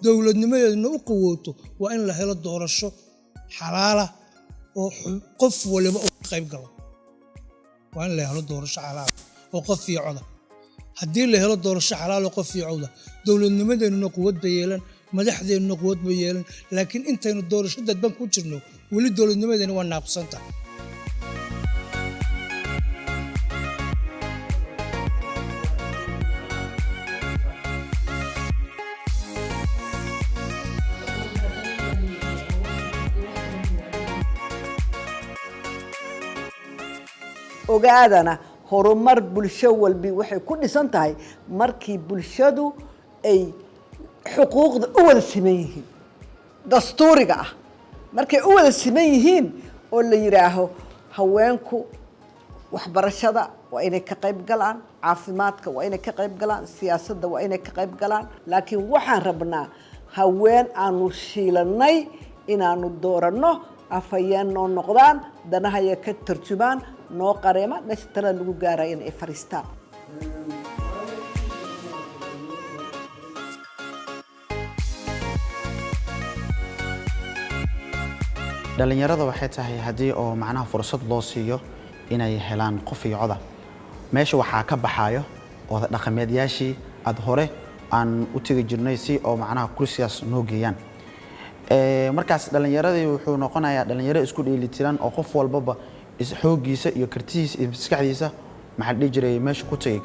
Dowladnimadeeduna u quwooto waa in la helo doorasho xalaala oo qof waliba uu ka qayb galo. Waa in la helo doorasho xalaala oo qof iyo coda. Haddii la helo doorasho xalaal oo qof iyo coda, dowladnimadeennuna quwad ba yeelan, madaxdeennuna quwad ba yeelan. Laakiin intaynu doorasho dadban ku jirno, weli dowladnimadeena waa naaqusanta. Ogaadana, horumar bulsho walbi waxay ku dhisan tahay markii bulshadu ay xuquuqda u wada siman yihiin dastuuriga ah, markay u wada siman yihiin oo la yidhaaho haweenku waxbarashada waa inay ka qayb galaan, caafimaadka waa inay ka qayb galaan, siyaasadda waa inay ka qayb galaan. Laakiin waxaan rabnaa haween aanu shiilanay inaanu dooranno, afhayeen noo noqdaan, danahaya ka tarjumaan, noo qareemaan, meesha talada lagu gaaraya in ay fariistaan. Dhalinyarada waxay tahay haddii oo macnaha fursad loo siiyo inay helaan qof iyo coda, meesha waxaa ka baxaayo oda dhaqameedyaashii aad hore aan u tegi jirnay si oo macnaha kursigaas noo geeyaan. Markaas dhalinyaradii wuxuu noqonayaa dhalinyaro isku dheelitiran oo qof walbaba xooggiisa iyo kartidiisa iyo maskaxdiisa, maxaa la dhihi jiray, meesha ku tegay.